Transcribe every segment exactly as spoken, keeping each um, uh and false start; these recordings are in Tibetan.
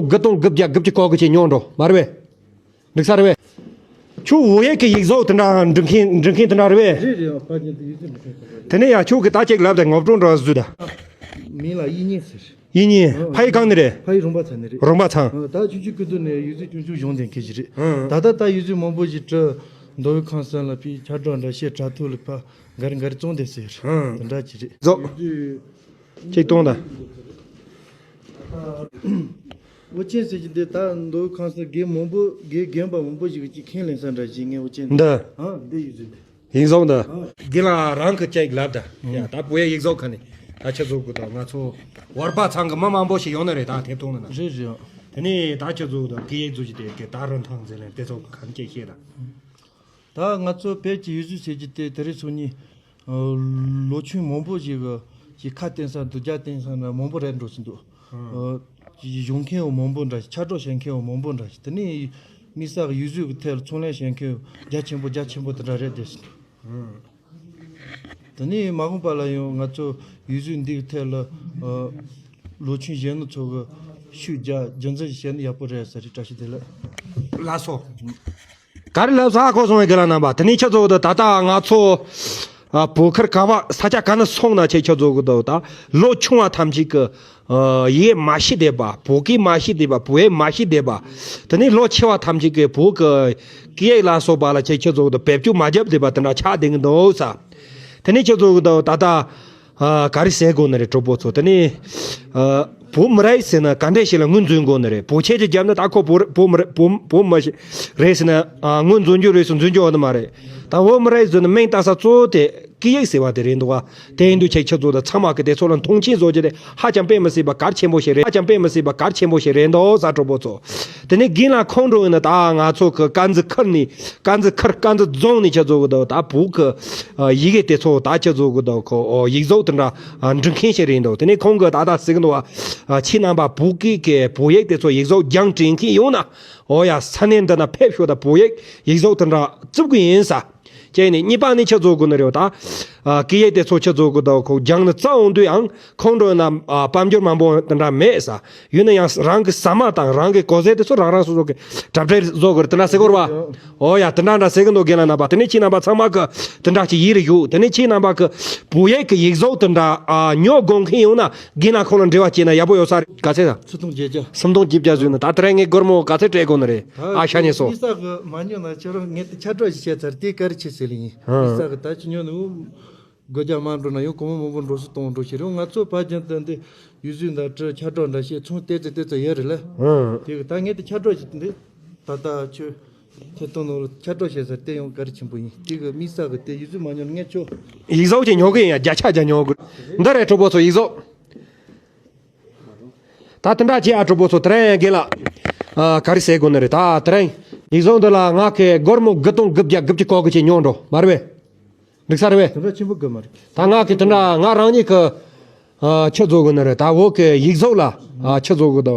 དགུ་སྟོང་དགུ་བརྒྱ་དགུ་བཅུ་གོ་དགུ་ཅིག་ཉོ་འགྲོ་མ་རེད་པས། འགྲིག་ས་རེད་པས། ཁྱོད་བོད་ཡིག་གི་ཡིག་གཟུགས་དེ་འདྲ་འབྲི་མཁན་འབྲི་མཁན་དེ་འདྲ་རེད་པས། རེད་རེད། ཕ་རྒན་དེ་ཡིག་གཟུགས་འབྲི་མཁན་དེ་འདྲ་རེད། དེ་ནས་ཡ་ཁྱོད་ཀྱིས་ད་ཅིག་ལབ་དང་ངོ་སྤྲོད་འདྲ་བཟོས་དང་། མིང་ལ་དབྱིག་གཉེན་ཟེར། དབྱིག་གཉེན། ཨ། ཕ་ཡུལ་གང་ནས་རེད། ཕ་ཡུལ་རོང་པ་ཚང་ནས་རེད། རོང་པ་ཚང་། ཨ། ད་ཆུང་ཆུང་སྐུ་དུས་ནས་ཡིག་གཟུགས་ཆུང་ཆུང་སྦྱོང་བསྡད་མཁན་ཞིག་རེད། ཨ། ད་ལྟ་ད་ཡིག་གཟུགས་མང་པོ་ཞིག་བྲིས། མདོ་དབུས་ཁམས་གསུམ་ལ་ཕྱིན། ཁྱབ་བསྒྲགས་འདྲ་བྱས། དྲ་ཐོག་ལ་ཕར་འགའ་རེ་འགའ་རེ་བཙོང་བསྡད་ཟེར། ཨ། དེ་འདྲ་ཅིག་རེད། ཟོ། ཡིག་གཟུགས་ཆིག་སྟོང་དང་། དབུ་ཅན་ཟེར་གྱི་འདི་ད་མདོ་དབུས་ཁམས་གསུམ་རྒན་མང་པོ་རྒན་རྒན་པ་མང་པོ་ཞིག་གིས་ཁས་ལེན་ས་འདྲ་ཞིག་ངས་དབུ་ཅན་འདི། ཨ། འདི་ཡིག་གཟུགས་འདི། ཡིག་གཟུགས་འདི། ཨ། རྒན་ལགས་རང་གིས་ཅིག་ལབ་དང་། ཡ། ད་བོད་ཡིག་ཡིག་གཟུགས་ཁ་ནས་ད་ཁྱེད་ཚོ་གི་ད་ང་ཚོ་བར་པ་ཚང་གི་མི་མང་པོ་ཞིག་ཡོང་ནི་རེད། ད་དེབ་ཐོག་ནས་ན། རེད་རེད། དེ་ནས་ད་ཁྱེད་ཚོ་གི་ད་སྐད་ཡིག་གཟུགས་ཀྱི་དེབ་ཀྱི་ད་རིན་ཐང་འཛིན་ལན་དེ་ཚོ་གི་ཁ་ནས་ཅིག་བཤད་དང་། ད་ང་ཚོ་བོད་ཀྱི་ཡིག་གཟུགས་ཟེར་གྱི་དེ་དེ་རིང་སང་ཉིན། ཨ། ལོ་ཆུང་མང་པོ་ཞིག་གི་ཁ་བསྟན་ས་དང་རྒྱ་བསྟན་ས་ན་མང་པོ་རེད་འགྲོ་བཞིན་འདུག། ཨ། སྦྱོང་མཁན་ཡང་མང་པོ་འདྲ་ཞིག། ཁྱབ་བསྒྲགས་བྱེད་མཁན་ཡང་མང་པོ་འདྲ་ཞིག། དེ་ནས་དམིགས་བསལ་གྱི་ཡིག་གཟུགས་ཀྱི་ཐད་ལ་ཚོང་ལས་བྱེད་མཁན་ཡང་རྒྱ་ཆེན་པོ་རྒྱ་ཆེན་པོ་དེ་འདྲ་རེད་བསྡད་ཟིན། དེ་ནས་མ་འོངས་པ་ལ་ཡང་ང་ཚོ་ཡིག་གཟུགས་འདིའི་ཐད་ལ། ཨ། ལོ་ཆུང་གཞོན་ནུ་ཚོ་གི་ཤུགས་རྒྱག་རྒྱུན་འཛིན་བྱས་ན་ཡག་པོ་རེད་ཟེར། བཀྲ་ཤིས་བདེ་ལེགས། ལགས་སོ། ག་རེ་ལབ་ས་གོ་སོང་བའི་རྒན་ལགས་རྣམ་པ། དེ་ནས་ཁྱེད་ཚོ་གི་ད་ད་ལྟ་ང་ཚོ། ཨ། བོད་ཁུལ་ག་བ་ས་ཆ་ག་ནས་སོང་ན་ཆེ་ཁྱེད་ཚོ་གི་ད་ད་ལོ་ཆུང་བ་ཐམས་ཅད་ཀྱི། ཨ། ཡིག་མ་ཤེས་བསྡད་པ། བོད་སྐད་མ་ཤེས་བསྡད་པ། བོད་ཡིག་མ་ཤེས་བསྡད་པ། དེ་ནས་ལོ་ཆེ་བ་ཐམས་ཅད་ཀྱི་བོད་ཀྱི་སྐད་ཡིག་ལ་སོགས་པ་ལ་ཆེ་ཁྱེད་ཚོ་གི་ད་བེད་སྤྱོད་མ་བརྒྱབ་བསྡད་པ་དེ་འདྲ་ཆགས་བསྡད་ཀྱི་འདུག་ས། དེ་ནས་ཁྱེད་ཚོ་གི་ད་ད་ལྟ། ཨ། ག་རེ་ཟེར་དགོས་ནི་རེད་གྲོགས་པོ་ཚོ། དེ་ནས། ཨ། བོད་མི་རིགས་ཟེར་ན་ག་འདྲ་ཞིག་ལ་ངོས་འཛིན་དགོས་ནི་རེད། བོད་ཆས་ཅིག་བརྒྱབ་ན་ད་ཁོ་བོད་རི་བོད་མི་རིགས་བོད་བོད་མི་ཞིག་རེད་ཟེར་ན། ཨ། ངོས་འཛིན་རྒྱུ་རེད་ཟེར་འཛིན་རྒྱུ་ཡོད་ནི་མ་རེད། ད་བོད་མི་རིགས་ཟེར་ན་མིང་བཏགས་ས་གཙོ་བོ་དེ་སྐད་ཡིག་ཟེར་བ་དེ་རེད་འདུག་བ། དེ་ཡིན་དུས་ཁྱེད་ཁྱེད་ཚོ་དང་ཚང་མ་གི་དེ་ཚོ་ལ་མཐོང་ཆེན་བཟོ་རྒྱུ་དེ་ཧ་ཅང་དཔེ་མི་སྲིད་པ་གལ་ཆེན་པོ་ཞིག་རེད། ཧ་ཅང་དཔེ་མི་སྲིད་པ་གལ་ཆེན་པོ་ཞིག་རེད་འདུག་ས་གྲོགས་པོ་ཚོ། དེ་ནས་རྒན་ལགས་ཁོང་འགྲོ་ཡིན་ན་ད་ང་ཚོ་གི་དཀར་མཛེས་ཁུལ་ནས། དཀར་མཛེས་ཁུལ་དཀར་མཛེས་རྫོང་ནས་ཁྱེད་ཚོ་གི་ད་ད་བོད་གི། ཨ། ཡི་གེ་དེ་ཚོ་ད་ཁྱེད་ཚོ་གི་ད་ཁོ། ཨོ། ཡིག་གཟུགས་དེ་འདྲ། ཨ། འབྲི་མཁན་ཞིག་རེད་འདུག། དེ་ནས་ཁོང་གི་ད་ད་ཟེར་གི་འདུག་བ། ཨ། ཁྱེད་རྣམ་པ་བོད་སྐད་ཀྱི་བོད་ཡིག་དེ་ཚོ་ཡིག་གཟུགས་སྦྱང་དྲན་མཁན་ཡོད་ན། ཨོ་ཡ། ས་གནས་འདི་ན་ཕེབས་ཤོག་དང་བོད་ཡིག་ཡིག་གཟུགས་དེ་འདྲ་བཙུགས་གི་ཡིན་ས། ཅེས་ནས་གཉིས་པ་ནི་ཁྱེད་ཚོ་གི་ནི་རེད་ད། ཨ། སྐད་ཡིག་དེ་ཚོ་ཁྱེད་ཚོ་གི་ད་ཁོ་སྦྱང་ནི་རྩ་འོང་དུས་ཡང་ཁོང་འགྲོ་ན། ཨ། དཔལ་འབྱོར་མང་པོ་དེ་འདྲ་མེད་ས། ཡིན་ན་ཡང་རང་གི་ཟ་མ་དང་རང་གི་གོས་ཟས་དེ་ཚོ་རང་རང་སོ་སོ་གི་གྲ་སྒྲིག་བཟོ་དགོས་རེད། དེ་འདྲ་ཟེར་གོ་ར་བ། ཨོ་ཡ། དེ་འདྲ་འདྲ་ཟེར་གི་འདུག། རྒན་ལགས་རྣམ་པ། དེ་ནས་ཁྱེད་རྣམ་པ་ཚང་མ་གི་དེ་འདྲ་ཅིག་ཡིད་རེ་ཞུ། དེ་ནས་ཁྱེད་རྣམ་པ་གི་བོད་ཡིག་གི་ཡིག་གཟུགས་དེ་འདྲ། ཨ། ཉོ་དགོས་མཁན་ཡོང་ན་རྒན་ལགས་ཁོང་ལ་འབྲེལ་བ་བྱས་ན་ཡག་པོ་ཡོད་ས་རེད། ག་ཚད་ད། སུམ་སྟོང་བརྒྱད་བརྒྱ། སུམ་སྟོང་བརྒྱད་བརྒྱ་བཟོས་ན་ད་དེ་རིང་ངས་སྒོར་མོ་ག་ཚད་སྤྲད་དགོས་ནི་རེད། ཨ། ཤ་ཉེ་སོ། དམིགས་བསལ་གི་མ་ཉོ་ན་ཁྱེད་རང་ངས་དེ་ཁྱབ་བསྒྲགས་ཞིག་བྱས་ཚར། དེ་ག་རེ་བྱེད་ཟེར་ལེ་ཡིན། ཨ། དམིགས་བསལ་གི་ད་ཅི་ཉོ་ནི་འུ། སྒོ་རྒྱག་མ་འགྲོ་ན་ཡང་སྒོར་མོ་མང་པོ་འགྲོ་སུ་གཏོང་འགྲོ་ཞིག་རེད། ང་ཚོ་ཕ་རྒྱང་དུ་འདི་ཡིག་གཟུགས་འདི་བྲི་ཁྱབ་བསྒྲགས་འདྲ་བྱེད་ཚོང་དེ་ཚོ་དེ་ཚོ་ཡོད་རེད་ལ། ཨང་། དེ་གི་ད་ངས་དེ་ཁྱབ་བསྒྲགས་བྱེད་འདི་ད་ལྟ་ཁྱོད་ཁྱེད་གཏོང་ནོར་ཁྱབ་བསྒྲགས་བྱེད་ས་དེ་ཡང་ག་རེ་ཆེན་པོ་ཡིན། དེ་གི་དམིགས་བསལ་གི་དེ་ཡིག་གཟུགས་མ་ཉོ་ན་ངས་ཁྱོད། ཡིག་གཟུགས་ཅིག་ཉོ་གི་ཡིན་ཡ། བརྒྱ་ཆ་བརྒྱ་ཉོ་གི། འདི་རེད་གྲོགས་པོ་ཚོ་ཡིག་གཟུགས། ད་དེ་འདྲ་བྱེད་ཨ་གྲོགས་པོ་ཚོ། དེ་རིང་རྒན་ལགས། ཨ། ག་རེ་ཟེར་དགོས་ནི་རེད། ད་དེ་རིང་ཡིག་གཟུགས་འདི་ལ་ང་གི་སྒོར་མོ་དགུ་སྟོང་དགུ་བརྒྱ་དགུ་བཅུ་གོ་དགུ་ཅིག་ཉོ་འགྲོ་མ་རེད་པས། འགྲིག་ས་རེད་པས། དེ་འདྲ་ཆེན་པོ་དགོས་མ་རེད། ད་ང་གི་དེ་འདྲ་ང་རང་ཉིད་ཀྱི། ཨ། ཁྱེད་ཚོ་གི་ནི་རེད། ད་བོད་ཀྱི་ཡིག་གཟུགས་ལ། ཨ། ཁྱེད་ཚོ་གི་ད།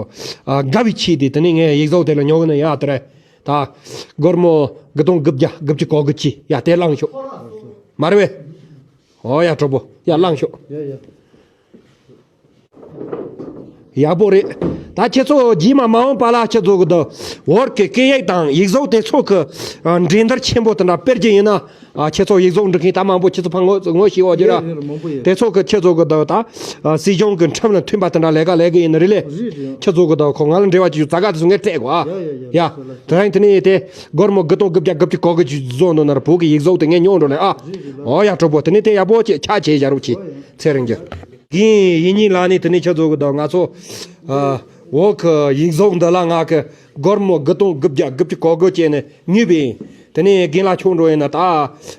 ཨ། དགའ་བའི་ཆེད་དུ་དེ་ནས་ངས་ཡིག་གཟུགས་དེ་ལ་ཉོ་གི་ནི་ཡ། དེ་རེད། ད་སྒོར་མོ་དགུ་སྟོང་དགུ་བརྒྱ་དགུ་བཅུ་གོ་དགུ་ཅིག་ཡ་དེ་བླངས་ཤོག་མ་རེད་པས། ཨོ་ཡ་གྲོགས་པོ། ཡ་བླངས་ཤོག། ཡ་ཡ། ཡག་པོ་རེད། ད་ཁྱེད་ཚོ་རྗེས་མ་མ་འོངས་པ་ལ་ཁྱེད་ཚོ་གི་ད་བོད་ཀྱི་སྐད་ཡིག་དང་ཡིག་གཟུགས་དེ་ཚོ་གི། ཨ། འགྲན་བསྡུར་ཆེན་པོ་དེ་འདྲ་སྤེལ་རྒྱུ་ཡིན་ན། ཨ། ཁྱེད་ཚོ་ཡིག་གཟུགས་འབྲི་མཁན་ད་མང་པོ་ཁྱེད་ཚོ་ཕར་ངོ་ངོ་ཤེས་ཡོད་ཀྱི་ར། ཡོད་ཡོད། མང་པོ་ཡོད། དེ་ཚོ་གི་ཁྱེད་ཚོ་གི་ད་ད། ཨ། སྲིད་གཞུང་གི་ཁྲིམས་ལ་མཐུན་པ་དེ་འདྲ་ལས་ཀ་ལས་གི་ཡིན་ནི་རེད་ལེ། རེད་རེད། ཁྱེད་ཚོ་གི་ད་ཁོ་ང་ལ་འབྲེལ་བ་བྱེད་རྒྱུ་ཙག་ག་དེ་ཚོ་ངས་སྤྲད་དགོས་ཨ། ཡ་ཡ་ཡ། ཡ། དེ་རིང་དེ་ནས་དེ་སྒོར་མོ་དགུ་སྟོང་དགུ་བརྒྱ་དགུ་བཅུ་གོ་དགུ་ཅིག་བཟོ་འདུག་ན་ར། བོད་ཀྱི་ཡིག་གཟུགས་དེ་ངས་ཉོ་འགྲོ་ལེ་ཨ། རེད་རེད། ཨོ་ཡ་གྲོགས་པོ། དེ་ནས་དེ་ཡག་པོ་ཅིག་ཆ་བྱེད་བཞག་རོགས་གྱིས། ཚེ་རིང་གི། རྒན་ཡིག་གཉེན་ལགས་ནས་དེ་ནས་ཁྱེད་ཚོ་གི་ད་ང་ཚོ། ཨ། བོད་ཀྱི་ཡིག་གཟུགས་འདི་ལ་ང་གི་སྒོར་མོ་དགུ་སྟོང་དགུ་བརྒྱ་དགུ་བཅུ་གོ་དགུ་བྱས་ནས་ཉོས་པ་ཡིན། དེ་ནས་རྒན་ལགས་ཁྱོད་འགྲོ་ཡིན་ན་ད་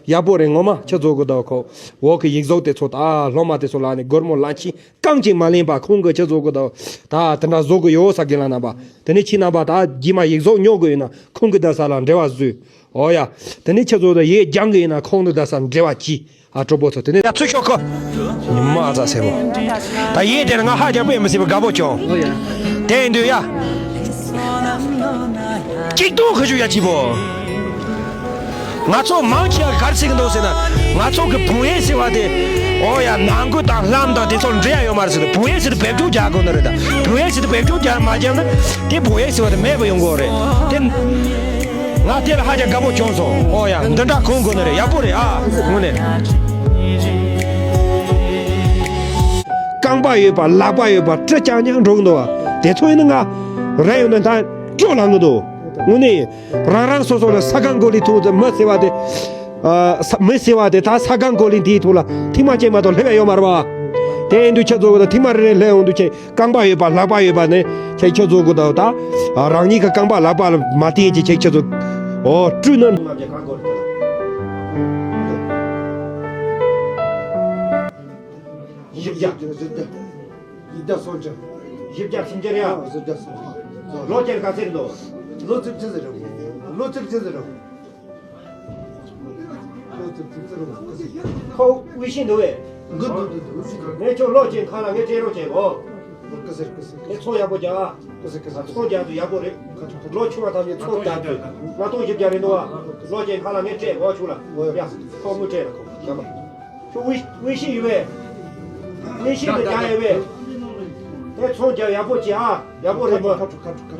ཡག་པོ་རེད། ངོ་མ་ཁྱེད་ཚོ་གི་ད་ཁོ་བོད་ཀྱི་ཡིག་གཟུགས་དེ་ཚོ་ད་སློབ་མ་དེ་ཚོ་ལ་ནི་སྒོར་མོ་ལག་ཆིངས་རྐང་གཅིག་མ་ལེན་པ་ཁོང་གིས་ཁྱེད་ཚོ་གི་ད་ད་དེ་འདྲ་བཟོ་གི་ཡོད་ས། རྒན་ལགས་རྣམ་པ། དེ་ནས་ཁྱེད་རྣམ་པ་ད་རྗེས་མ་ཡིག་གཟུགས་ཉོ་དགོས་ཡིན་ན་ཁོང་གི་ད་ས་ལ་འབྲེལ་བ་བཟོས། ཨོ་ཡ། དེ་ནས་ཁྱེད་ཚོ་ད་ཡིག་སྦྱང་གི་ཡིན་ན་ཁོང་གི་ད་ས་འབྲེལ་བ་གྱིས། ཨ། གྲོགས་པོ་ཚོ། དེ་ནས་ཡ་ཚུར་ཤོག་ཁོ། ཉི་མ་ཟ་སེ་བོ། ད་ཡིག་དེ་ལ་ང་ཧ་ཅང་དཔེ་མི་སྲིད་པ་དགའ་པོ་བྱུང་། ཨོ་ཡ། དེ་ཡིན་དུས་ཡ། གཅིག་ཏུ་ཁ་ཤུ་ཡ་གཅིག་པོ། ང་ཚོ་མང་ཆེ་བ་ག་རེ་ཟེར་གི་འདུག་ཟེར་ན། ང་ཚོ་གི་བོད་ཡིག་ཟེར་བ་དེ། ཨོ་ཡ། ནང་ཁུལ་དང་ལྷམ་དང་དེ་ཚོ་འབྲེལ་ཡ་ཡོད་མ་རེད་ཟེར། བུ་ཡས་ཟེར་བེད་སྤྱོད་རྒྱག་དགོས་ནི་རེད། ད་བུ་ཡས་ཟེར་བེད་སྤྱོད་རྒྱག་མ་བརྒྱབ་ན་དེ་བུ་ཡས་ཟེར་བ་དེ་མེད་པ་ཡོང་གི་རེད། དེ་ང་དེ་ལ་ཧ་ཅང་དགའ་པོ་བྱུང་སོང་། ཨོ་ཡ། འདི་འདྲ་གོན་དགོས་ནི་རེད། ཡག་པོ་རེད་ཨ། དངོས་གནས། རྐང་པ་ཡོད་པ་ལག་པ་ཡོད་པ་གྲི་རྐྱང་རྐྱང་འགྲོ་གི་འདུག་བ། དེ་ཚོ་ཡིན་ན་ང་རེ་ཡོད་ན་ད་སྤྲོ་ལངས་གི་འདུག། དངོས་གནས་རང་རང་སོ་སོ་ལ་ས་གང་གོ་ལི་ཐུག་ཏུ་མི་ཟེར་བ་དེ། ཨ། ས། མི་ཟེར་བ་དེ་ད་ས་གང་གོ་ལི་འདིའི་ཐུག་ལ་ཐིག་མ་ཅན་མ་གཏོགས་སླེབས་ཡ་ཡོད་མ་རེད་བ། དེ་ཡིན་དུས་ཁྱེད་ཚོ་གི་ད་ཐིག་མ་རེ་རེ་སླེབས་ཡོང་དུས་ཁྱེད་རྐང་པ་ཡོད་པ་ལག་པ་ཡོད་པ་ནས་ཁྱེད་ཁྱེད་ཚོ་གི་ད་ད་རང་ཉིད་ཀྱི་རྐང་པ་ལག་པ་ལ་མ་བརྟེན་གྱི་ཁྱེད་ཁྱེད་ཚོ་ཨོ་སྤྲུལ་ན། བཞི་བརྒྱ། བཞི་བརྒྱ་སུམ་ཅུ་རེད་ཨ། ལོ་ཁྱེད་ག་ཚོད་འདུག། ལོ་བཅུ་གཅིག་ཟེར་རོ། ལོ་བཅུ་གཅིག་ཟེར་རོ། ཁོ་དབུལ་ཞིང་འདུག་བས། ངས་ཁྱོད་ལོ་ཅན་ཁ་ལ་ངས་སྤྲད་རོགས་བྱེད་གོ། ངས་ཚོང་ཡག་པོ་རྒྱག། ཚོང་རྒྱག་དུས་ཡག་པོ་རེད། ལོ་ཆུང་བ་ཐམས་ཅད་ཚོང་རྒྱག་དུས་ལྔ་སྟོང་བཞི་བརྒྱ་རེད་འདུག་བ། ལོ་ཅན་ཁ་ལ་ངས་སྤྲད་གོ་ཆུ་ལ། ཡ། ཁོ་དངུལ་སྤྲད་ལ་ཁོ་ཡ་མ། ཁྱོད་དབུལ་དབུལ་ཞིང་ཡོད་པས། དབུལ་ཞིང་དུ་རྒྱག་ཡོད་པས། དེ་ཚོང་རྒྱག་ཡག་པོ་བྱེད་ཨ། ཡག་པོ་རེད་མོ།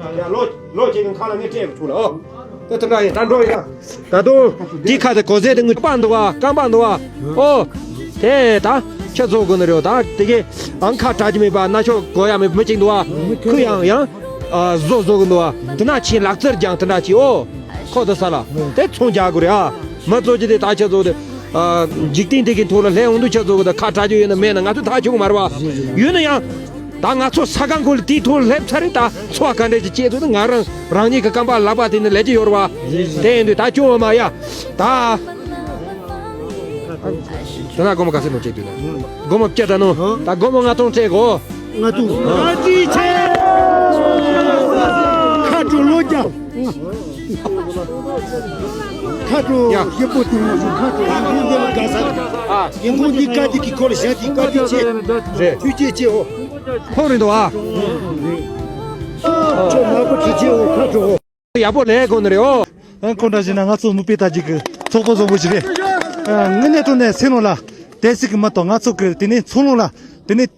ཡ་ལོ་ལོ་ཅན་གྱི་ཁ་ལ་ངས་སྤྲད་གོ་ཆུ་ལ་ཨོ། དེ་དེ་འདྲ་ཡིན་ད་འགྲོ་ཡིན། ད་དུང་དེའི་ཁ་དེ་གོ་ཟས་དེ་ངུ་པ་འདུག་བ་རྐང་པ་འདུག་བ། ཨོ། དེ་ད་ཁྱེད་ཚོ་དགོས་ནི་རེད་ད་དེ་གས་ཨང་ཁ་གྲག་གི་མེད་པ་ན་ཆོག་གོ་ཡ་མེད་མི་གཅིག་འདུག་བ། ཁོས་ཡང་ཡང་བཟོ་བཟོ་གི་འདུག་བ། དེ་ན་ཆེན་ལག་རྩལ་སྦྱང་དེ་འདྲ་གྱིས་ཨོ། ཁོ་དེ་ས་ལ་དེ་ཚོང་རྒྱག་དགོས་རེད་ཨ། མི་ཚོ་གྱི་དེ་ད་ཁྱེད་ཚོ་དེ་འཇིག་རྟེན་དེ་གི་ཐོག་ལ་སླེབས་འོང་དུས་ཁྱེད་ཚོ་གི་དེ་ཁ་གྲག་རྒྱུ་ཡོད་ན་མེད་ན་ང་ཚོ་ཐག་ཆོད་གི་མ་རེད་བ། ཡོད་ན་ཡང་། ད་ང་ཚོ་ས་གང་གོ་ལ་དེའི་ཐོག་སླེབས་ཚར་རེད་ད། འཚོ་བ་ག་འདྲས་ཀྱི་སྐྱེས་ཚུལ་ནི་ང་རང་རང་ཉིད་ཀྱི་རྐང་པ་ལག་པ་དེ་ནི་ལས་ཀྱི་ཡོད་རེད་བ། དེ་ཡིན་དུས་ད་སྐྱོན་བ་མ་ཡ། ད། ད་ན་སྒོར་མོ་ག་ཚོད་ནོ་ཅེག་དུས་ན། སྒོར་མོ་བརྒྱ་ད་ནོ། ད་སྒོར་མོ་ལྔ་སྟོང་སྤྲད་གོ། ལྔ་སྟོང་། ཁ་དྲོ་ལོ་རྒྱ། ཁ་དྲོ་ཡ། ཡེ་པོ་དུ་མ་ཁ་དྲོ་ཡིན་ཁུང་འདི་ལ་དགའ་ས། ཡིན་ཁུང་འདི་བཀའ་དྲིན་གྱི་སྐོར་བཞག་གི་བཀའ་དྲིན་ཆེ། རེད། ཐུགས་རྗེ་ཆེ་ཨོ། ཁོང་རེད་འདུག་ཨ། ཁྱོད་ནག་པོ་ཐུགས་རྗེ་ཨོ་ཁ་དྲོ་ཨོ། ཡག་པོ་ལས་དགོས་ནི་རེད་ཨོ། ཨ་ཁོང་འདྲ་ཞིག་ན་ང་ཚོ་མི་དཔེ་ལྟ་ཅིག་གི་ཚོགས་པ་བཟང་པོ་ཞིག་རེད། ཨ་ངི་གནས་ཐོག་ནས་སེ་ལོ་ལ་དེ་སྲིད་གི་མ་གཏོགས་ང་ཚོ་གི་དེ་ནས་ཚོང་ལོ་ལ་དེ་ནས།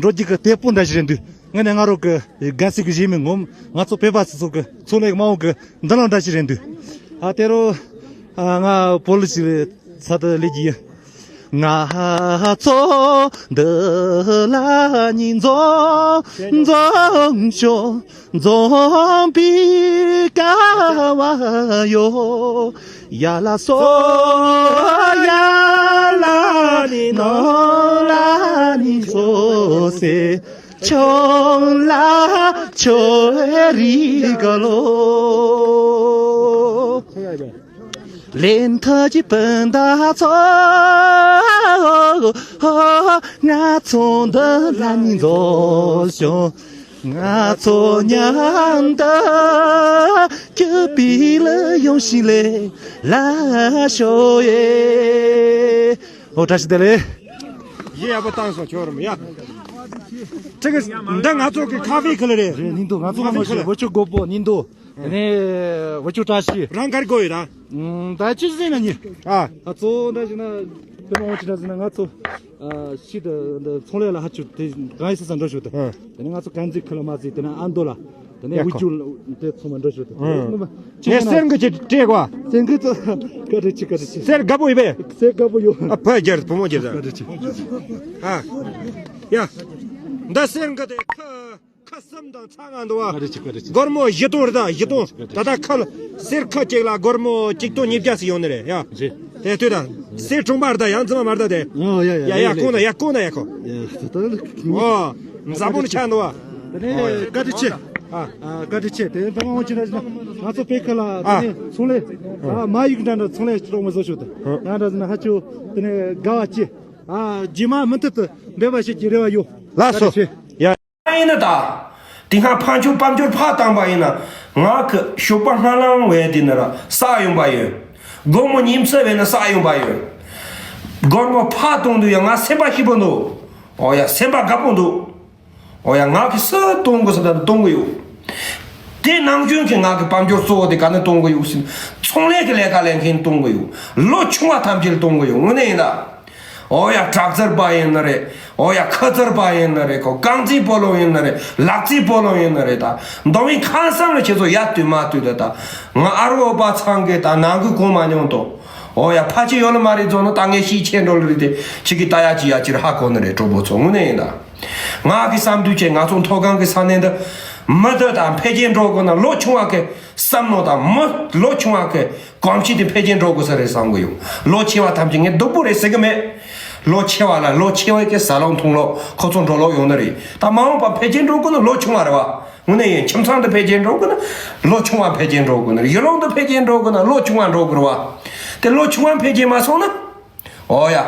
འགྲོ་རྒྱུ་གི་དེ་སྤུན་འདྲ་ཞིག་རེད་འདུག། ངས་ནས་ང་རོ་གི་དགའ་སྲིད་གི་གཞི་མི་ངོམ་ང་ཚོ་བོད་པ་སོ་སོ་གི་ཚོང་ལས་མ་འོང་གི་འདི་ལོ་འདྲ་ཞིག་རེད་འདུག། ཨ་དེ་རུ་ང་བོད་ལ་ཞིག་ས་དུ་ལས་ཀྱི་ཡིན། ང་ཚོ་འདི་ལ་ཉིན་འཛོམས་འཛོམས་ཤོག། འཛོམས་པའི་སྐལ་བ་ཡོད། ཡ་ལ་སོ་ཡ་ལ་ནི་ནོ་ལ་ནི་སོ་སེ་ཆོ་ལ་ཆོ་རི་ག་ལོ། ལེན་ཐ་ཅི་པན་ད་ཚོ་ང་ཚོ་འདི་ལ་ནི་འཛོམས་ཤོག། ང་ཚོ་མཉམ་དུ་སྐྱིད་པའི་ལ་ཡོང་ཞིག་ལས་ལ་ཤོ་ཡེ། ཨོ་བཀྲ་ཤིས་བདེ་ལེགས། གཞས་ཡག་པོ་བཏང་སོང་ཁྱོད་རམ་ཡ། ཁྲི་གི་འདི་ང་ཚོ་གི་ཁ་ཧྥེ་ཁི་ལ་རེད། རེད་ནིན་འདུག། ང་ཚོ་ཁ་ཧྥེ་ཁི་ལ་བུ་ཆུ་རྒོད་པོ་ནིན་འདུག། དེ་ནས་བུ་ཆུ་བཀྲ་ཤིས། རང་གར་དགོས་ཡོད་ད། ད་ཅི་ཟེར་ན་ཉི། ཨ། ཨ་གཙོ་བོ་འདྲ་ཞིག་ན་དེ་མ་འོང་ཅི་འདྲ་ཟེར་ན་ང་ཚོ་ཨ་ཤི་ད་འདི་ཚོང་ལས་ལ་ཧ་ཅུ་དེ་གང་ཡིན་ས་ས་འགྲོ་ཞུ་ད། ཨ། དེ་ནས་ང་ཚོ་གན་ཛི་ཁི་ལ་མ་ཟི་དེ་ནས་ཨ་མདོ་ལ་དེ་ནས་ཡ་ཧུ་ཅུ་དེ་ཚོ་མ་འགྲོ་ཞུ་ད། ཨ། ངས་གསེར་འགི་ཅི་སྤྲད་གོ། གསེར་འགི་ཚོ་བཀའ་དྲིན་ཆེ་བཀའ་དྲིན་ཆེ། གསེར་དགའ་པོ་ཡོད་པས། གསེར་དགའ་པོ་ཡོད། ཨ་ཕ་རྒྱལ་བུ་མོ་རྒྱལ་བཀའ་དྲིན་ཆེ། ཨ། ཡ། འདི་གསེར་འགི་དེ་ཁ། ཁ་གསུམ་དང་ཚ་ང་འདུག་བ། བཀའ་དྲིན་ཆེ་བཀའ་དྲིན་ཆེ། སྒོར་མོ་བཞི་སྟོང་རེད་ད་བཞི་སྟོང་། བཀའ་དྲིན་ཆེ། ད་ལྟ་ཁ་ལ་གསེར་ཁ་གཅིག་ལ་སྒོར་མོ་གཅིག་སྟོང་ཉིས་བརྒྱ་ཟིག་ཡོང་ནི་རེད་ཡ། རེད། དེ་ལྟོས་ད། གསེར་གྲོང་པ་རེད་ད་ཡང་རྫི་མ་མ་རེད་ད་དེ། ཨོ་ཡ་ཡ་ཡ་ཡ་ཡ་ཡ་ཁོང་ད་ཡ་ཁོང་ད་ཡ་ཁོ། ཡ་ད་ད་ད། ཨོ། འཛམ་བུ་ནི་ཆ་འདུག་བ། དེ་ནས་བཀའ་དྲིན་ཆེ། ཨ། ཨ་བཀའ་དྲིན་ཆེ་དེ་ནས་ཕ་མ་འོང་ཅི་འདྲ་ཞིག་ན་ང་ཚོ་བོད་ཁ་ལ་དེ་ནས་ཚོང་ལས། ཨ་མ་ཡིག་འདྲ་འདྲ་ཚོང་ལས་ཅི་རོགས་མ་བཟོ་ཞུ་ད། ང་འདྲ་ཞིག་ན་ཧ་ཅུ་དེ་ནས་དགའ་བ་ཅི། ཨ་རྗེས་མ་མུ་མཐུད་དུ་འབད་པ་བྱེད་ཀྱི་རེ་བ་ཡོད། ལགས་སོ། བཀའ་དྲིན་ཆེ། ཡ། ཡིན་ན་ད། དེ་སྔ་ཕ་ཆུ་པམ་ཆུར་ཕ་བཏང་པ་ཡིན་ན། ང་གི་ཞོགས་པ་སྔ་ལངས་བས་དེ་ནི་ར་ས་ཡོང་པ་ཡོད། སྒོར་མོ་ཉིན་སུ་བས་ན་ས་ཡོང་པ་ཡོད། སྒོར་མོ་ཕ་གཏོང་དུས་ཡང་ང་སེམས་པ་སྐྱིད་པོ་འདུག། ཨོ་ཡ་སེམས་པ་དགའ་པོ་འདུག། ཨོ་ཡ་ང་གི་སུ་གཏོང་དགོས་ས་ད་གཏོང་གི་ཡོད། དེ་ནང་བཞིན་གྱི་ང་གི་དཔལ་འབྱོར་གཙོ་བོ་དེ་ག་ནས་གཏོང་གི་ཡོད་ཟེར་ན། ཚོང་ལས་ཀྱི་ལས་ཀ་ལས་མཁན་གཏོང་གི་ཡོད། ལོ་ཆུང་བ་ཐམས་ཅད་གཏོང་གི་ཡོད། དངོས་གནས་ཡིན་ད། ཨོ་ཡ་དྲག་རྩལ་པ་ཡིན་ནི་རེད། ཨོ་ཡ་ཁ་རྩལ་པ་ཡིན་ནི་རེད། ཁོ་རྐང་རྩེད་སྤོ་ལོ་ཡིན་ནི་རེད། ལག་རྩེད་སྤོ་ལོ་ཡིན་ནི་རེད། ད་མདོ་དབུས་ཁམས་གསུམ་ལ་ཁྱེད་ཚོ་ཡར་བསྟུད་མར་བསྟུད་དེ། ད་ང་ཨ་རོ་པ་ཚང་གི་ད་ནང་ཁུལ་གོ་མ་མྱོང་དོ། ཨོ་ཡ་ཕ་ཆེ་ཡོད་ལ་མ་རེད་ཚོ་ན། ད་ངས་ཤི་ཆེན་འགྲོ་ལ་རེད་དེ། ཁྱེད་ཀྱི་ད་ཡ་ཅི་ཡ་ཅིར་ཧ་གོ་ནི་རེད། གྲོགས་པོ་ཚོ་དངོས་གནས་ཡིན་ད། ང་གི་བསམ་དུས་ཆེ་ང་ཚོ་མཐོ་སྒང་གི་ས་གནས་འདི་མི་འདི་དང་འཕེལ་རྒྱས་འགྲོ་དགོས་ན། ལོ་ཆུང་བ་གི་བསམ་མནོ་དང་མི་ལོ་ཆུང་བ་གི་གོམས་གཤིས་དེ་འཕེལ་རྒྱས་འགྲོ་དགོས་ས་རེད་བསམ་གི་ཡོད། ལོ་ཆེ་བ་ཐམས་ཅད་ངས་སྡུག་པོ་རེད་ཟེར་གི་མེད། ལོ་ཆེ་བ་ལ་ལོ་ཆེ་བའི་གི་ཟ་ལོག་འཐུང་ལོག་ཁོ་ཚོ་འགྲོ་ལོག་ཡོང་ནི་རེད། ད་མ་འོངས་པ་འཕེལ་རྒྱས་འགྲོ་དགོས་ན་ལོ་ཆུང་བ་རེད་བ། དངོས་གནས་ཡིན། ཁྱིམ་ཚང་དུ་འཕེལ་རྒྱས་འགྲོ་དགོས་ན་ལོ་ཆུང་བ་འཕེལ་རྒྱས་འགྲོ་དགོས་ནི་རེད། ཡུལ་ལུང་དུ་འཕེལ་རྒྱས་འགྲོ་དགོས་ན་ལོ་ཆུང་བ་འགྲོ་དགོས་རེད་བ། དེ་ལོ་ཆུང་བ་འཕེལ་རྒྱས་མ་སོང་ན། ཨོ་ཡ།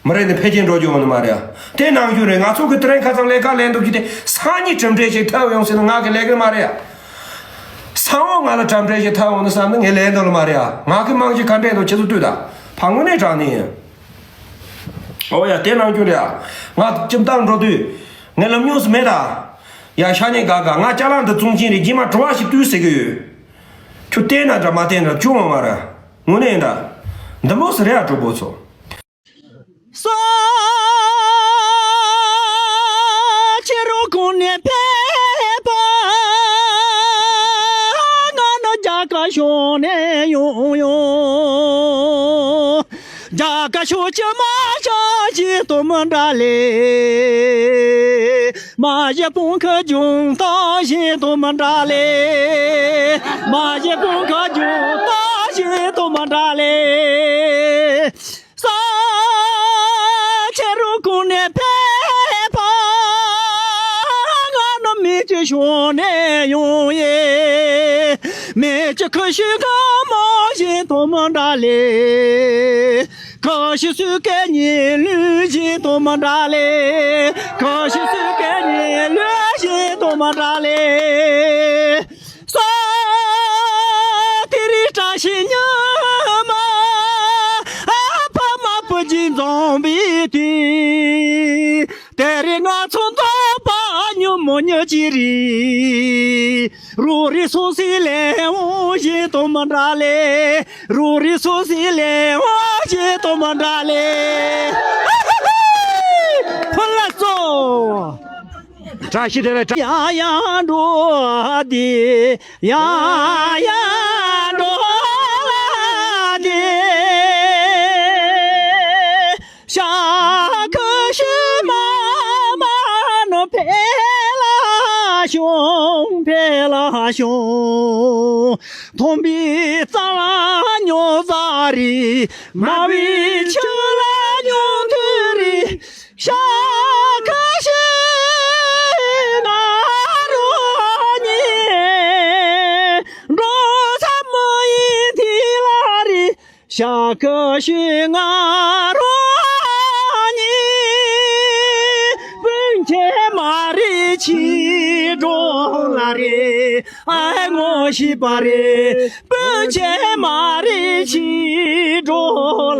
མི་རེ་ནི་འཕེལ་རྒྱས་འགྲོ་རྒྱུ་ཡོང་ནི་མ་རེད་ཡ། དེ་ནང་རྒྱུ་རེད། ང་ཚོ་གི་དེ་རིང་ཁ་སང་ལས་ཀ་ལས་འདུག་གི་དེ་སང་ཉིན་གྲུབ་འབྲས་ཤིག་ཐོབ་ཡོང་ཟེར་ན་ང་གི་ལས་ཀ་མ་རེད་ཡ། སང་ཉིན་ང་ལ་གྲུབ་འབྲས་ཤིག་ཐོབ་ཡོང་ནི་བསམ་ནི་ངའི་ལས་འདུག་ལ་མ་རེད་ཡ། ང་གི་རྨང་གཞི་ག་འདྲས་འདུག་ཁྱེད་ཚོ་ལྟོས་དང་། ཕ་དངོས་གནས་དྲང་གནས་ཡིན། ཨོ་ཡ་དེ་ནང་རྒྱུ་རེད་ཡ། ང་ཁྱིམ་ཐང་འགྲོ་དུས་ངས་ལབ་མྱོང་སུ་མེད་ད། ཡ་ཤ་ཉེ་དགའ་དགའ་ང་ཅ་ལག་འདི་བཙོང་གིན་རེད། རྗེས་མ་དྲི་བ་ཞིག་ལྟོས་ཟེར་གི་ཡོད། ཁྱོད་བལྟས་ན་འདྲ་མ་བལྟས་ན་འདྲ་ཅུང་མ་མ་ར། དངོས་གནས་ཡིན་ད། འདི་མོ་ཟེར་རེད་ཨ་གྲོགས་པོ་ཚོ། ས་ཆེ་རུ་ཁོང་ནས་ཕེབས་པ། ང་ནི་རྒྱ་གར་ཕྱོགས་ནས་ཡོང་ཡོང་། རྒྱ་གར་ཕྱོགས་ཀྱི་མ་ཤ་ཞིག་ཏུ་མི་འདྲ་ལེ། མ་གཞི་སྤུན་ཁ་ལྗོངས་ཏང་ཞིག་ཏུ་མི་འདྲ་ལེ། མ་གཞི་སྤུན་ཁ་ལྗོངས་ཏང་ཞིག་ཏུ་མི་འདྲ་ལེ། ས་ཆེ་རུ་ཁོང་ནས་ཕེབས་པ། ང་ནི་མི་གཅིག་ཕྱོགས་ནས་ཡོང་ཡེ། མི་གཅིག་ཁུ་ཤི་གང་མ་ཞིག་ཏུ་མི་འདྲ་ལེ། ཁ་ཤི་སུ་སྐད་ཉིད་ལུས་ཞིག་ཏུ་མི་འདྲ་ལེ། ཁ་ཤི་སུ་སྐད་ཉིད་ལུས་ཞིག་ཏུ་མི་འདྲ་ལེ། ས་དེ་རི་བཀྲ་ཤིས་ཉི་མ། ཨ་ཕ་མ་བུ་གཅིག་འཛོམས་པའི་དུས། དེ་རིང་ང་ཚོ་འཛོམས་པ་ཉིན་མོ་ཉིན་གཅིག་རེད། རོ་རི་སོ་སི་ལེ་འོ་ཞེས་དོ་མ་འདྲ་ལེ། རོ་རི་སོ་སི་ལེ་འོ་ཞེས་དོ་མ་འདྲ་ལེ། ཕུ་ལ་ཙོ། བཀྲ་ཤིས་བདེ་ལེགས། ཡ་ཡ་འགྲོ་དེ། ཡ་ཡ་འགྲོ་ལ་དེ། ཤ་ཁུ་ཤི་མ་མ་ནོ་ཕེ་ལ་ཤོང་ཕེ་ལ་ཤོང་། མཐོན་པོའི་རྩ་ལ་ཉོ་ཟ་རི། དམའ་བའི་ཆུ་ལ་ཉོ་འཐུ་རི། ཤ་ཁ་ཤི་ང་རོ་ཉེ། འགྲོ་ས་མོ་ཡིན་ཐི་ལ་རི། ཤ་ཁ་ཤི་ང་རོ་ཉེ། སྤུན་ཆེ་མ་རི་ཆི་འགྲོ་ལ་རི། ཨ་ངོ་ཤི་པ་རི། སྤུན་ཆེ་མ་རི་ཆི་འགྲོ་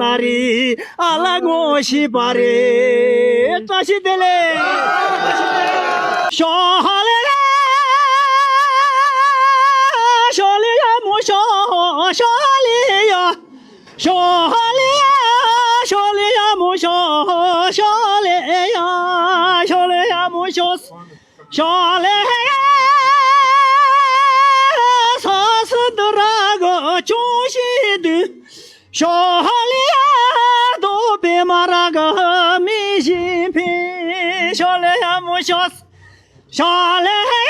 ལ་རི། ཨ་ལ་ངོ་ཤི་པ་རི། བཀྲ་ཤིས་བདེ་ལེགས། ཤོ་ཧ་ལེ་ཡ། ཤོ་ལེ་ཡ་མོ་ཤོ། ཤོ་ལེ་ཡ། ཤོ་ཧ་ལེ་ཡ། ཤོ་ལེ་ཡ་མོ་ཤོ། ཤོ་ལེ་ཡ། ཤོ་ལེ་ཡ་མོ་ཤོ། ཤོ་ལེ་ཡ། ས་སུ་དུ་ར་གོ་ཅུང་ཤི་དུ། ཤོ་ཧ་ལེ་ཡ། དོ་པེ་མ་ར་གོ་མི་ཤི་ཕི། ཤོ་ལེ་ཡ་མོ་ཤོ། ཤོ་ལེ་ཡ།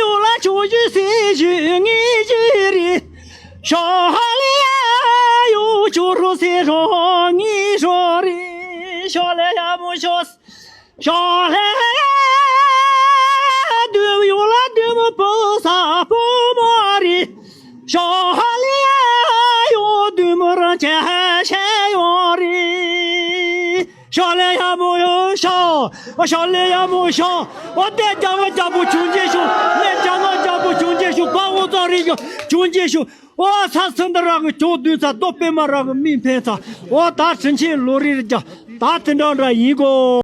ཡུ་ལ་ཆུ་ཞུ་སི་ཞུ་ངི་ཞུ་རི། ཤོ་ཧ་ལེ་ཡ། ཡུ་ཆུ་རུ་སི་རོ་ངི་རོ་རི། ཤོ་ལེ་ཡ་མོ་ཤོ། ཤོ་ལེ་ཡ། དུ་ཡུ་ལ་དུ་མོ་པོ་ས་པོ་མོ་རི། ཤོ་ཧ་ལེ་ཡ། ཡུ་དུ་མོ་ར་ཆེ་ཤེ་ཡོ་རི། ཤོ་ལེ་ཡ་མོ་ཡོ་ཤོ། ཤོ་ལེ་ཡ་མོ་ཤོ། འོ་དེ་རྒྱ་བ་རྒྱ་པོ་བྱུང་རྗེས་ཤུ། ནས་རྒྱ་ནག་རྒྱ་པོ་བྱུང་རྗེས་ཤུ། བ་འོ་ཙོ་རི་གི་བྱུང་རྗེས་ཤུ། འོ་ས་སུན་ད་ར་གི་ཇོ་བདུན་ཚ་རྡོ་པེ་མ་ར་གི་མི་འཕེན་ཚ། འོ་ད་དྲིན་ཆེན་ལོ་རིར་རྒྱ། ད་དེ་འདྲ་འདྲ་ཡིན་གོ།